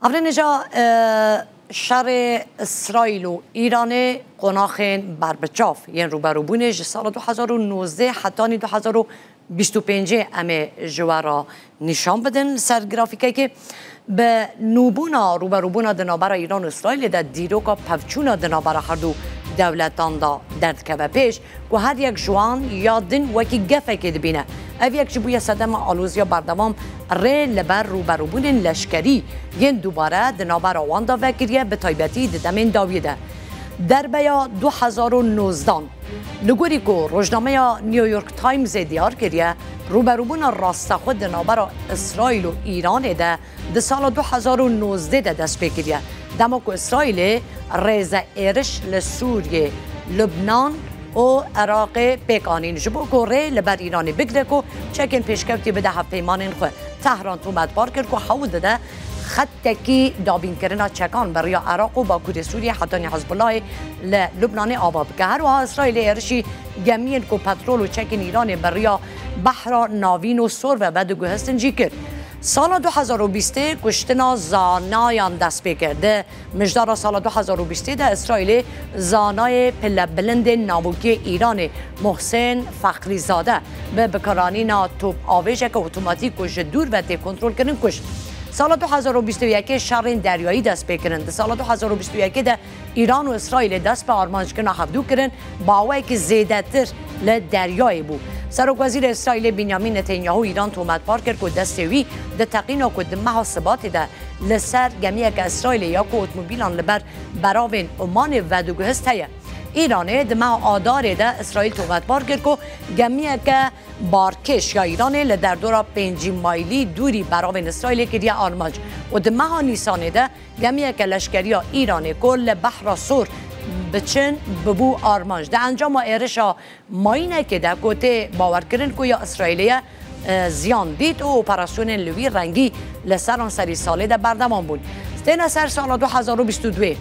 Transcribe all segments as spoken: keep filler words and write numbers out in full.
Avrênêja, e, şerê Îsraîl û Îranê qonaxên berbiçav yên rûberûbûnê ji sala du hezar û nozdeh hetanî du hezar û bîst û pêncê em ê ji we re nîşan bidin li ser grafîkekê. Bi nûbûna rûberûbûna di navbera Îran û Îsraîlê de dîroka pevçûna di navbera herdu dewletan de derdikeve pêş, ku her yek ji wan ya din wekî gefekê dibîne. Ev yek jî bûye sedema aloziya berdewam rê li ber rûberûbûnên leşkerî yên dubare di navbera wan de vekiriye, bi taybetî di demên dawî de. Derbeya du hezar û nozdan, li gorî ku rojnameya New York Times-ê diyar kiriye, rûberûbûna rastexwe di navbera Îsraîl û Îranê de di sala du hezar û nozdeh de dest pê kiriye. Dema ku Îsraîlê rêze êriş li Sûriyê, Lubnan û Iraqê pêk anîn, ji bo ku rê li ber Îranê bigire ku çekên pêşkewtî bide hevpeymanên xwe. Tehran tometbar kir ku hewl dide xettekî dabînkirina çekan bi riya Iraq û Bakurê Sûriyê hetanî Hizbullahê li Lubnanê ava bike. Her wiha Îsraîlê êrişî gemiyên ku petrol û çekên Îranê bi riya Behra Navîn û Sor ve vediguhestin jî kir. Sala du hezar û bîstê kuştina zanayan dest pê kir. Di mijdara sala du hezar û bîstê de Îsraîlê zanayê pilebilindên navokiyê Îranê Mohsen Fexrîzade bi bikaranîna top avêjeke otomatîk ku ji dûr ve tê kontrolkirin kuşt. Sala du hezar û bîst û yekê şerên deryayî dest pê kirin. Di sala du hezar û bîst û yekê de Îran û Îsraîlê dest bi armanckirina hevdû kirin, bi awayekî zêdetir li deryayê bû. Serokwezîrê Îsraîlê Benyamin Netanyahu Îran tometbar kir ku destê wî di teqîna ku di meha Sibatê de li ser gemiyeke Îsraîlê ya ku otomobîlan li ber beravên Omanê vediguhist heye. Îranê di meha Adarê de Îsraîl tometbar kir ku gemiyeke barkêş ya Îranê li derdora pêncî maylî dûrî beravên Îsraîlê kiriye armanc û di meha Nîsanê de gemiyeke leşkeriya Îranê ku li Behra Sor biçin bibû armanc. Di encama êrişa mayînekê de ku tê bawerkirin ku ya Îsraîlê ye, e, ziyan dît û operasyonên li wî rengî li seranserî salê de berdewam bûn. Têne ser sala du hezar û bîst û duyê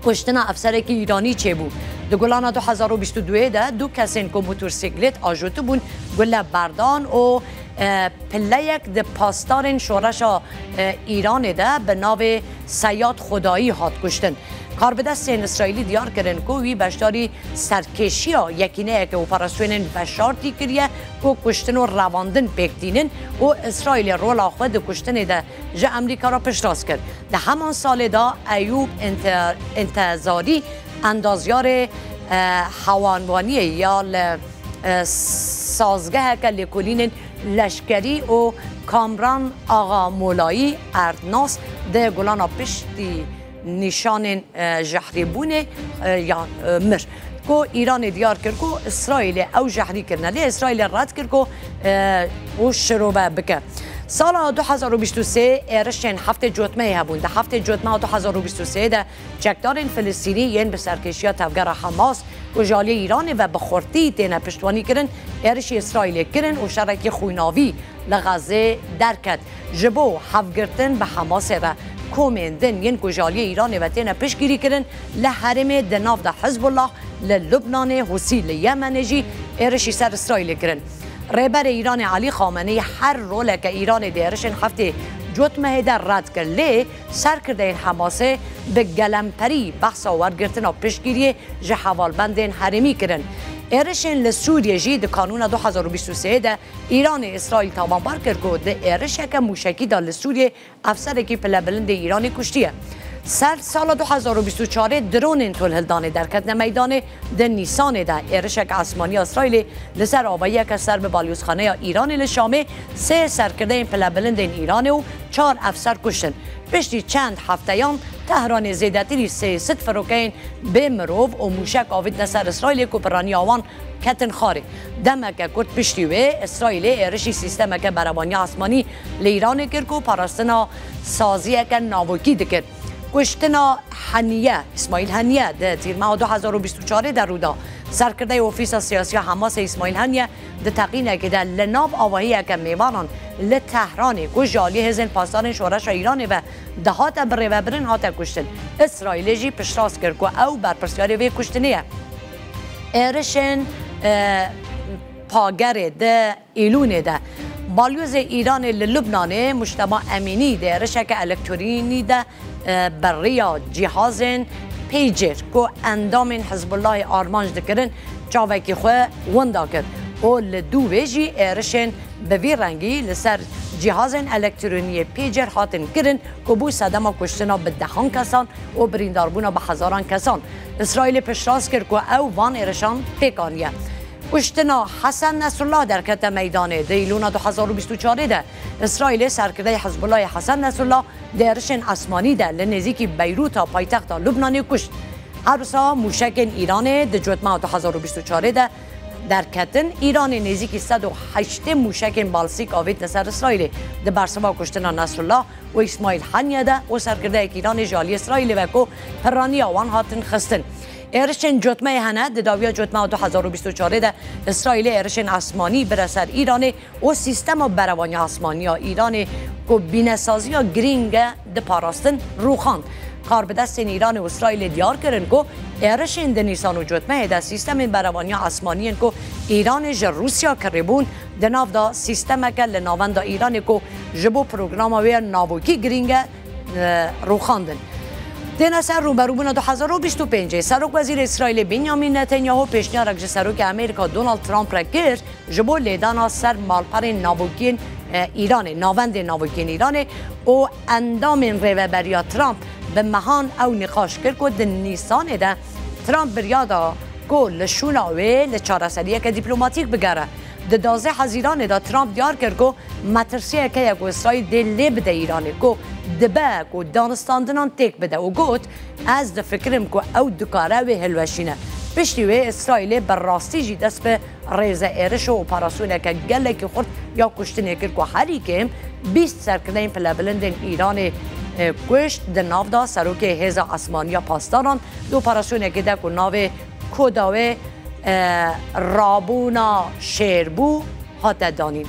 kuştina efserekî Îranî çêbû. Di gulana du hezar û bîst û duyê de du kesên ku motorsîklêt ajotibûn gule berdan û, e, pileyek di pasdarên şoreşa, e, Îranê de bi navê Seyad Xwedayî hat kuştin. Karbidestên Îsraîlî diyar kirin ku wî beşdarî serkêşiya yekîneyeke operasyonên veşartî kiriye ku kuştin û revandin pêk tînin û Îsraîlê rola xwe di kuştinê de ji Amerîka re piştrast kir. Di heman salê de Eyûb Ente-, Entezarî endazyarê, e, hewanvaniyê ya li, e, sazgeheke lêkolînên leşkerî û Kamran Axa Molayî Erdnas di gulana piştî nîşanên, e, jehrîbûnê, e, ya, e, mir. Ku Îranê diyar kir ku Îsraîlê ew jehrî kirine. Lê Îsraîlê red kir ku, e, û şirove bike. Sala du hezar û bîst û sê êrişên heftê cotmehê hebûn. Di heftê cotmeha du hezar û bîst û sê de çekdarên Filistînî yên bi serkêşiya tevgera Hamas ku ji aliyê Îranê ve bi xurtî têne piştvanî kirin, êrişî Îsraîlê kirin û şerekî xwînavî li Xezê derket. Ji bo hevgirtin bi Hamasê re komên din yên ku ji aliyê Îranê ve têne piştgirî kirin, li herêmê di nav de Hizbullah, li Lubnanê, Husî li Yemenê jî êrişî ser Îsraîlê kirin. Rêberê Îranê Elî Xameneî her roleke Îranê di êrişên heftê cotmehê de red kir, lê serkirdeyên Hamasê bi gelemperî behsa wergirtina piştgiriyê ji hevalbendên herêmî kirin. Êrişên li Sûriyê jî di kanûna du hezar û bîst û sê de Îranê Îsraîl tawanbar kir ku di êrişeke mûşekî de li Sûriyê efserekî pilebilindê Îranê kuştiye. Ser sala du hezar û bîst û çarê dronên tolhildanê derketine meydanê, di Nîsanê de êrişeke esmanî ya Îsraîlê li ser avayiyeke ser bi balyozxaneya Îranê li Şamê sê serkirdeyên pilebilindên Îranê û çar efser kuştin. Piştî çend hefteyan Tehranê zêdetirî sê sed firokeyên bê mirov û mûşek avêtine ser Îsraîlê ku piraniya wan ketin xarê. Demeke kurt piştî wê, Îsraîlê êrişî sîstemeke berevaniya esmanî li Îranê kir ku parastina saziyeke navokî dikir. Kuştina Heniye, Îsmaîl Heniye di tîrmeha du hezar û bîst û çarê de rû da. Serkirdeyê Ofîsa Siyasî ya Hamasê Îsmaîl Heniye di teqînekê de li nav avahiyeke mêvanan li Tehranê ku ji aliyê hêzên pasdarên şoreşa Îranê ve dihate birêvebirin hate kuştin. Îsraîlê jî piştrast kir ku ew berpirsyarê vê kuştinê ye. Êrişên, e, pagerê di Îlûnê de Balyozê Îranê li Lubnanê Mujteba Emînî di êrişeke elektronî de e, bi riya cîhazên pêcêr ku endamên Hizbullahê armanc dikirin, çavekî xwe winda kir û li dû wê jî êrişên bi vî rengî li ser cîhazên elektroniyê pêcêr hatin kirin ku bû sedema kuştina bi dehan kesan û birîndarbûna bi hezaran kesan. Îsraîlê piştrast kir ku ew van êrişan pêk aniye. Kuştina Hesen Nesrullah derkete meydanê. Di Îlona du hazar û bîst û çarê de Îsraîlê serkirdeyê Hizbullahê Hesen Nesrullah di êrişên esmanî de li nêzîkî Beyrûta paytexta Lubnanê kuşt. Her wisa mûşekên Îranê di cotmeha du hazar û bîst û çarê de derketin. Îranê nêzîkî sed û heştê mûşekên balistîk avêt li ser Îsraîlê. Di bersiva kuştina Nesrullah û Îsmaîl Haniye de û serkirdeyek Îranê ji aliyê Îsraîlê ve ku piraniya wan hatin xistin. Êrişên cotmeyê hene. Di dawiya cotmeha du hazar û bîst û çarê de Îsraîlê êrişên esmanî bire ser Îranê û sîstema berevaniya esmanî ya Îranê ku bînesaziya girîng e di parastin rûxand. Karbidestên Îranê û Îsraîlê diyar kirin ku êrişên di Nîsan û cotmehê de sîstemên berevaniya esmaniyên ku Îranê ji Rûsya kiribûn di nav de sîstemeke li navenda Îranê ku ji bo programa wê ya navokî girîng e, e, rûxandin. Têne ser rûberûbûna du hazar û bîst û pêncê, Serokwezîrê Îsraîlê Benyamin Netanyahu pêşniyarek ji Serokê Amerîka Donald Trump re kir ji bo lêdana ser malperên navokiyên, e, Îranê, navendên navokiyên Îranê û endamên rêveberiya Trump bi mehan ew nîqaş kir ku di Nîsanê de Trump birya da ku li şûna wê li çareseriyeke dîplomatîk bigere. Di duwazdeh Hezîranê de Trump diyar kir ku metirsiyek heye ku Îsraîl dê lê bide Îranê, ku dibe ku danistandinan têk bide û got, "Ez difikirim ku ew dikare wê hilweşîne." Piştî wê Îsraîlê bi rastî jî dest bi rêze êriş û operasyoneke gelekî xurt ya kuştinê kir ku herî kêm bîst serkirdeyên pilebilindên Îranê, e, kuşt, di nav de serokê Hêza Esmaniya Pasdaran di operasyonekê de ku navê koda wê, e, Rabûna Şêr bû, hate danîn.